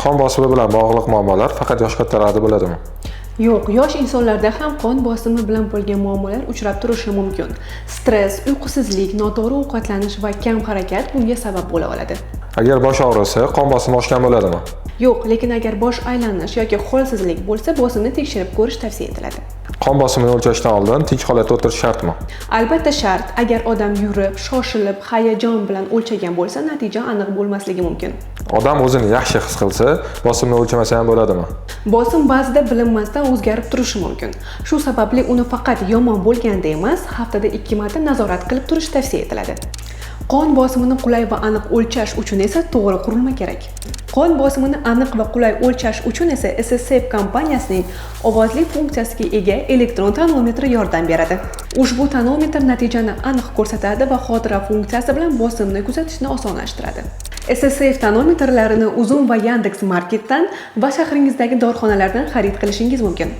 Qon bosimi bilan bog'liq muammolar faqat yosh kattalarda bo'ladimi? Yo'q, yosh insonlarda ham qon bosimi bilan bo'lgan muammolar uchrab turishi mumkin. Stress, uyqusizlik, noto'g'ri ovqatlanish va kam harakat bunga sabab bo'la oladi. Agar bosh og'risa, qon bosimi oshgan bo'ladimi? Yo'q, lekin agar bosh aylanish yoki holsizlik bo'lsa, bosimni tekshirib ko'rish tavsiya etiladi. Qon bosimini o'lchashdan oldin tinch holatda o'tirish shartmi? Albatta shart. Agar odam yurib, shoshilib, hayajon bilan o'lchagan bo'lsa, natija aniq bo'lmasligi mumkin. Odam o'zini yaxshi his qilsa, bosimni o'lchamasa ham bo'ladimi? Bosim ba'zida bilinmasdan o'zgarib turishi mumkin. Shu sababli uni faqat yomon bo'lganda emas, haftada 2 marta nazorat qilib turish tavsiya etiladi. Qon bosimini qulay va aniq o'lchash uchun esa to'g'ri qurilma kerak. Qon bosimini aniq va qulay o'lchash uchun esa SSF kompaniyasining ovozli funksiyasiga ega elektron tonometri yordam beradi. Ushbu tonometr natijani aniq ko'rsatadi va xotira funksiyasi bilan bosimni kuzatishni osonlashtiradi. SSF tonometrlarini Uzum va Yandex Marketdan va shahringizdagi dorixonalardan xarid qilishingiz mumkin.